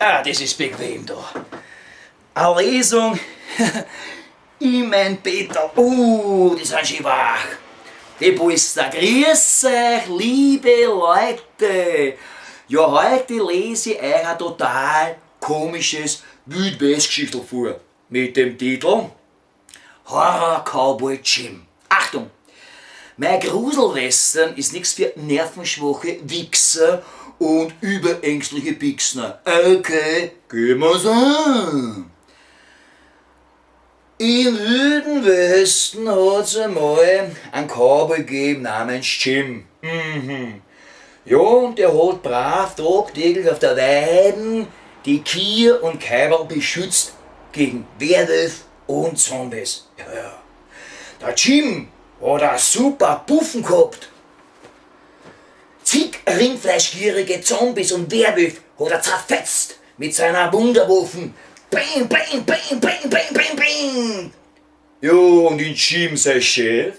Ah, das ist bequem da. Eine Lesung in mein Bettel. Die sind schön wach. Die Polster. Grüß euch, liebe Leute. Ja, heute lese ich euch ein total komisches Wildwest-Geschichtel vor. Mit dem Titel Horror Cowboy Jim. Achtung! Mein Gruselwestern ist nichts für nervenschwache Wichser und überängstliche Pixner. Okay, gehen wir's an. Im Wilden Westen hat's einmal einen Cowboy gegeben namens Jim. Ja, und der hat brav tagtäglich auf der Weiden die Kühe und Kälber beschützt gegen Werwölfe und Zombies. Ja, ja. Der Jim hat einen super Puffen gehabt. Zig rindfleischgierige Zombies und Werwölfe hat er zerfetzt mit seiner Wunderwaffen. Bam, bam, bam, bam, bam, bam, bam. Ja, und in Jim sein Chef,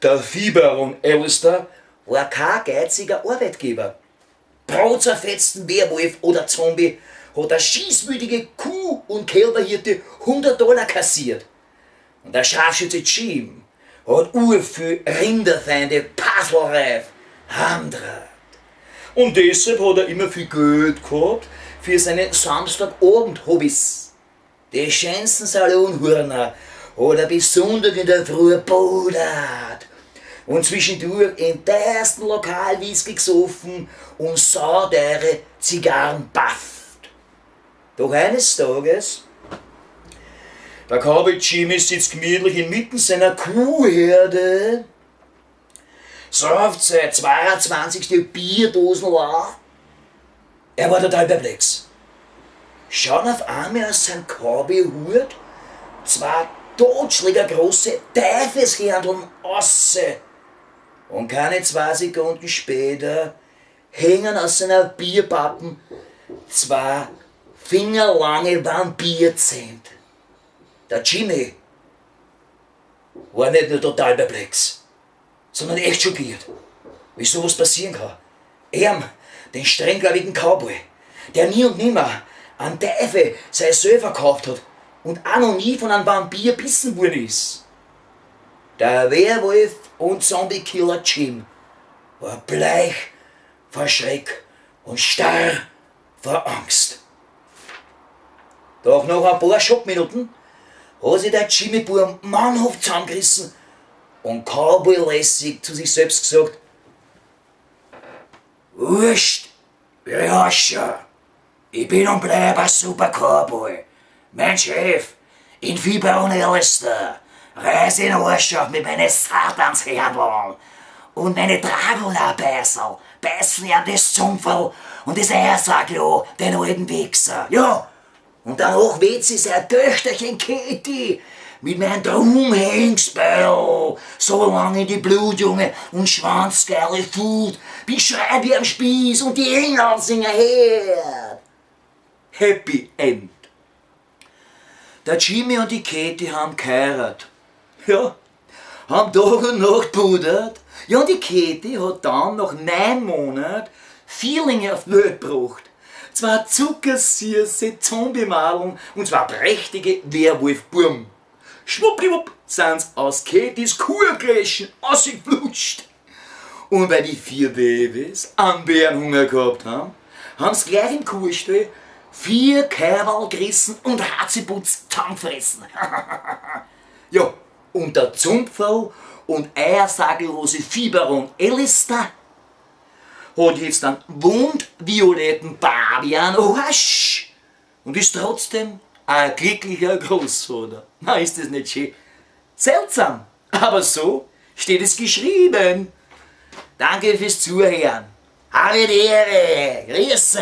der Viehbaron Alistair, war kein geiziger Arbeitgeber. Pro zerfetzten Werwolf oder Zombie hat der schießwütige Kuh- und Kälberhirte 100 $ kassiert. Und der Scharfschütze Jim hat urviel Rinderfeinde puzzlereif heimdraht. Und deshalb hat er immer viel Geld gehabt für seine Samstagabend-Hobbys. Die schönsten Salonhurner hat er bis Sonntag in der Früh gebodert und zwischendurch im teuersten Lokal Whisky gesoffen und sauteure Zigarren pafft. Doch eines Tages, der Cowboy Jimmy sitzt gemütlich inmitten seiner Kuhherde, sauft seine 22. Bierdosen leer. Er war total perplex. Schauen auf einmal aus seinem Cowboy-Hut zwei totschlägergroße Teufelshörndeln ausse. Und keine 2 Sekunden später hängen aus seiner Bierpappen 2 fingerlange Vampirzähne. Der Jimmy war nicht nur total perplex, sondern echt schockiert, wie sowas passieren kann. Ihm, den strenggläubigen Cowboy, der nie und nimmer an Teufel sein Seele verkauft hat und auch noch nie von einem Vampir bissen worden ist. Der Werwolf und Zombie-Killer Jim war bleich vor Schreck und starr vor Angst. Doch nach ein paar Schockminuten hat sich der Jimmy Burm mannhaft zusammengerissen und cowboylässig zu sich selbst gesagt: Wurscht, wie ich ausschaue. Ich bin und bleib ein super Cowboy. Mein Chef, in Viehbaron Alistair, reiß den Arsch auf mit meinen Satanshörndeln und meine Dracula-Beißel beißen ihm das Zumpferl und das Eiersackel den alten Wichser. Ja, und danach weht sie sein Töchterchen Katie mit meinem Traumhengstbeil so lange in die blutjunge und schwanzgeile Food, bis schreit wie am Spieß und die Engel singen her. Happy End. Der Jimmy und die Katie haben geheiratet. Ja, haben Tag und Nacht pudert. Ja, und die Katie hat dann nach 9 Monaten Vierlinge auf die Welt gebracht. 2 zuckersüße Zombie-Madeln und 2 prächtige Werwolf-Burm. Schwuppdiwupp sind's aus Katies Kuhgläschen ausgeflutscht. Und weil die 4 Babys einen Bärenhunger gehabt haben, haben's gleich im Kuhstall 4 Kälberl gerissen und Harzeputz zusammengefressen. Ja, und der Zumpferl und eiersagellose Viehbaron Alistair hat jetzt einen wundvioletten Pavian Arsch und ist trotzdem ein glücklicher Großvater. Na, ist das nicht schön? Seltsam, aber so steht es geschrieben. Danke fürs Zuhören. Habe die Ehre. Grüße.